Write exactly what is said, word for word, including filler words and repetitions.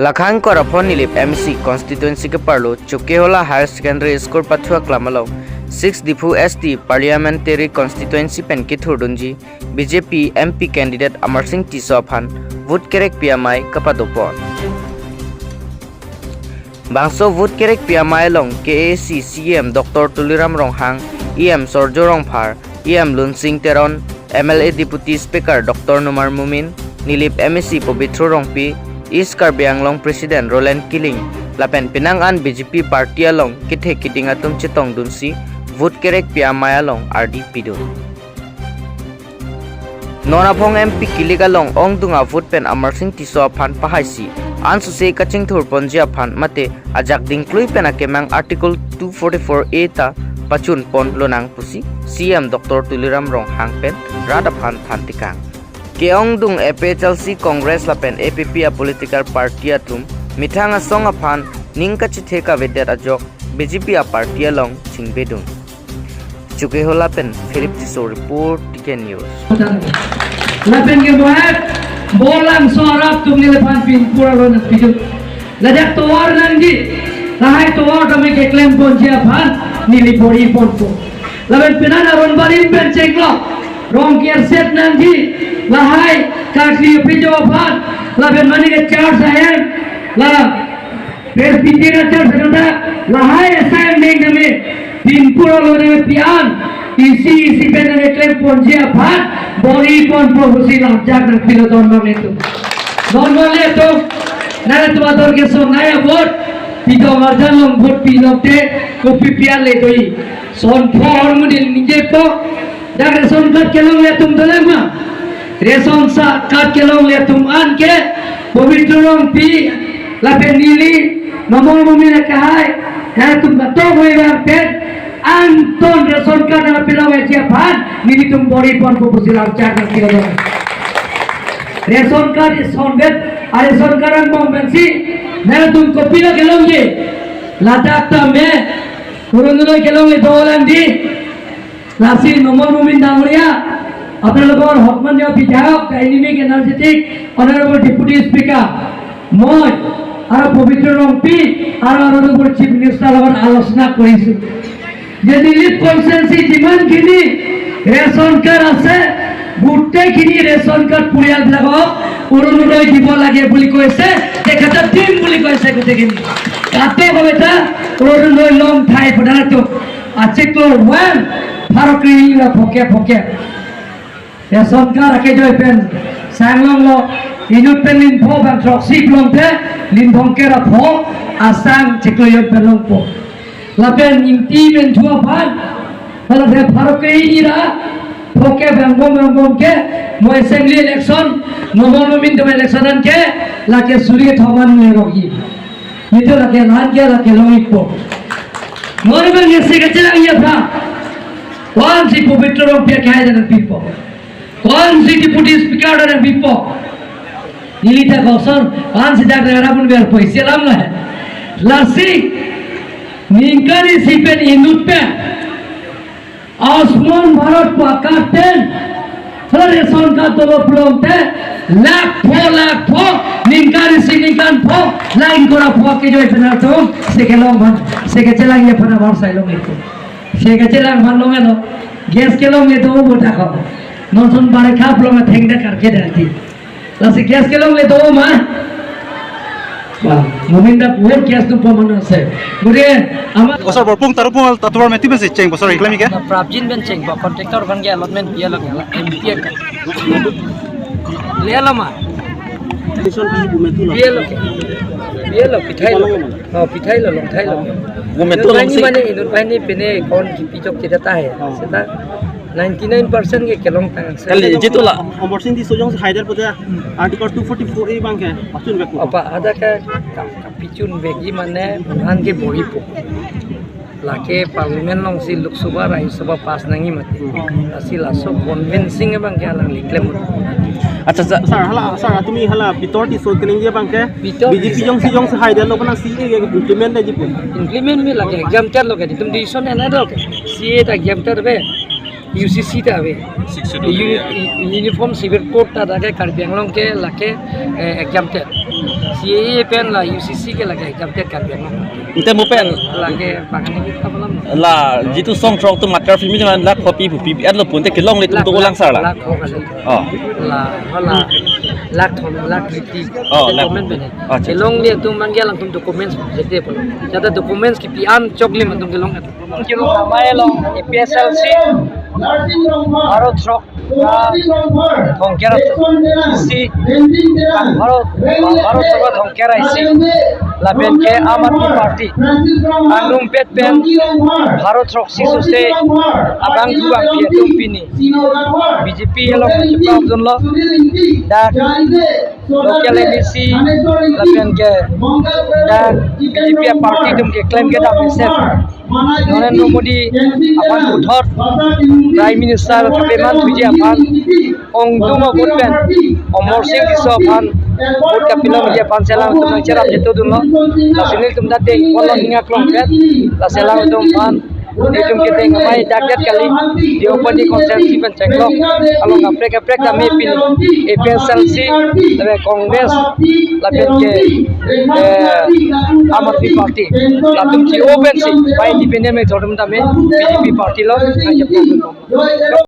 Lakhang koraphon Nilip M A C constituency keparlo Chokihola Higher Secondary School pathu aklam along six Diphu S T Parliamentary Constituency pen kethurdunji B J P M P candidate Amarsing Tisso aphan vote kerekpi amei kapadopon. Bangso vote kerekpi amei along K A A C C E M Doctor Tuliram Ronghang, E M Surjya Rongphar, E M Lunsing Teron, M L A Deputy Speaker Doctor Numal Momin, Nilip M A C Pobitro Rongpi, East Karbi Anglong President Roland Killing, lapen penang an B J P party along kethe keding atum chetongdunsi vote kerekpi amei along ardi pidun. Non aphong M P kilik along ongdung avote pen Amarsing Tisso aphan pahaisi ansose kachingthurponji aphan mate ajak dingklui pen akemang Article two forty-four A ta pachunpon lonang pusi C E M Doctor Tuliram Ronghang pen rat aphan thantekang. Ke-ongdung A P H L C, Congress lapen A P P a political party atum methang asong aphan ning kachethe kavedet ajok B J P a party along chingbedun. Chokihola pen Philip Tisso report, T K News. Lapen ke buat bolang sorap tum neliphan pinpur alo nangpidun. Ladak tovar nangji, lahai tovar kami keklemponji aphan neli bor-iponpo. Lapen penang aron barim pen chenglo, rong kerset nangji, lahai kakli pijo aphan, lapen mane ke charge ahem, la Presbyterian Church Secretary lahai asai neng name pinpur alo name pi-an isi isi pen name klemponji aphan bor-iponpo pusi lamchak nangpilo don bang itu. Don bang le itu. Nang itu ator ke son naya vote. Pito marjan long vote pilok te kopi pian le doi. Son pho hormu din ningjepo. Dak ration card kelongle atum dolang ma. Ration sa card kelongle atum an ke Pobitro Rongpi lapen neli Numal Momin akehai. Nangtum katok hoi bang pen anton ration card nangpilongle aphan nelitum bor-iponpo pusi lamchak nangpilo. Ration card is founded. A ration card angbong pensi nangtum kopilo kelongji. Ladak tame Orunodoi kelongle dolang di. Lasi Numal Momin Dangoria, আপোনালোকৰ সন্মানীয় বিধায়ক, dynamic energetic, honourable deputy speaker, মই আৰু পবিত্ৰ ৰংপি আৰু honourable chief minister লগত আলোচনা কৰিছো যে দিলীপ কনষ্টিটুৱেঞ্চি যিমানখিনি ৰেচন কাৰ্ড আছে, গোটেইখিনি ৰেচন কাৰ্ড পৰিয়ালবিলাকক অৰুণোদয় দিব লাগে বুলি কৈছে, তেখেতে দিম বুলি কৈছে গোটেইখিনি। কাটে কবিতা অৰুণোদয় লম ঠাই প্ৰধানটো। Achiklo wan, pharo kri-ing ra phoke phoke. Ration card akejoi pen sanglonglo, inut pen lim pho bang throksi plong the, lim phongke ra pho, asang chiklo jon pen longpo. Lapen ingti pen thua phan, hala the pharo kri-ing ra phoke bang bom bang bom ke, mo assembly election, Numal Momin dom election an ke, lake suri thoman le rogi. Itu lake lan ke lake long ikpo. Mori bang yesi kachelang ya pha. Ko-ansi Pobitro Rongpi akehai dan pipo. Ko-ansi deputy speaker dan pipo. Neli ta kosor, ko-ansi dak daerah pun biar poisi alam lah. Lasi, ningkan isi pen inut pen. Ayushman Bharat pu a-card pen, hala ration card dolo pulote, lakh pho, lakh pho, ningkan isi ningkan pho, line kora pho kejoi pen atum, se kelong phan, se kachelang ya phan abar sai long itu. Se kachelang phan long ano, gas kelongle do bo ta ko. Nonson bare khap long atheng da karke dati. Lasi gas kelongle do ma. Ba, Momin da wo gas tu pamana se. Gure ama Kosor borpung tarupung al tatuar meti besi cheng kosor iklam ike? Na prapjin pen cheng ba contractor aphan ke allotment piya lo ke la M P ka. Le lo ma. Piya lo ke. Piya lo, pithai lo. Oh, pithai lo, longthai lo. Wo metu lo Nani si. Mane inut bahini pene kon kipi chok kita tahe. Oh. Seta ninety nine percent ke kelong tang. Kali jitu la. Amarsing Tisso jongsi haidet pute Article two forty-four A bang ke pachunvek. Apa ada ke ka-, kapichunvekji mane an ke bor-ipo. Lake parliament alongsi Lok Sabha, Rajya Sabha pass nangji mati. Lasi laso convincing abang ke alangli klem. Acha, acha. Sir, hala, sir, tumi hala Pitor Tisso keningje bang ke Pitor B J P jongsi jongsi haidet lo puna C A A ke implement nangji pu. Implement me lake exam ter lo ke, itum decision ena do ke. C A A ta exam ter be. U C C ta ave. Six Schedule Uni- area. U- Uniform Civil Code ta dak ke Karbi Anglong ke lake, eh, exempted. C A A pen la U C C ke lake exempted Karbi Anglong. Ante mo pen Lake bang hini kita malam. La jitu song throk atum matter fimi jaman lakh kopi bupi at lo pun te kelongle atum Lakh, to ulang sar la. Lakh ko kali. Oh. La, la, lakh thom, lakh fifty. Oh, lakh. Document pen. Accha. Kelongle atum mangge alangtum documents jete polo. Jata documents kipi an choklim atum kelong. Kilo namai along A P H L C, Bharat Chhor, ah, Thongker C, Bharat, Bharat Chhor Thongker I C, lapen ke Aam Aadmi Party, angrumpet pen Bharat Chhor C sose abang dubang pi atum pini B J P along chepakdunlo, dak local M A C lapen ke dak B J P party atum keklem kedam mesen Narendra Modi aphan puthot Prime Minister kepemanthuji aphan ongdung a-vote pen Amarsing Tisso aphan vote kapilongji aphan si alangtum nangcherap chetongdunlo. Lasi nelitum ta dengpon lo ning aklong pen, lasi alangtum aphan nelitum kedeng amei dak dak kali, Deopani constituency pen Chengklong along kaprek kaprek tame pini A P H L C lapen Congress lapen ke, eh, Aam Aadmi Party latum chi-o pensi pai independent me thordum tame B J P party lo nangchepon.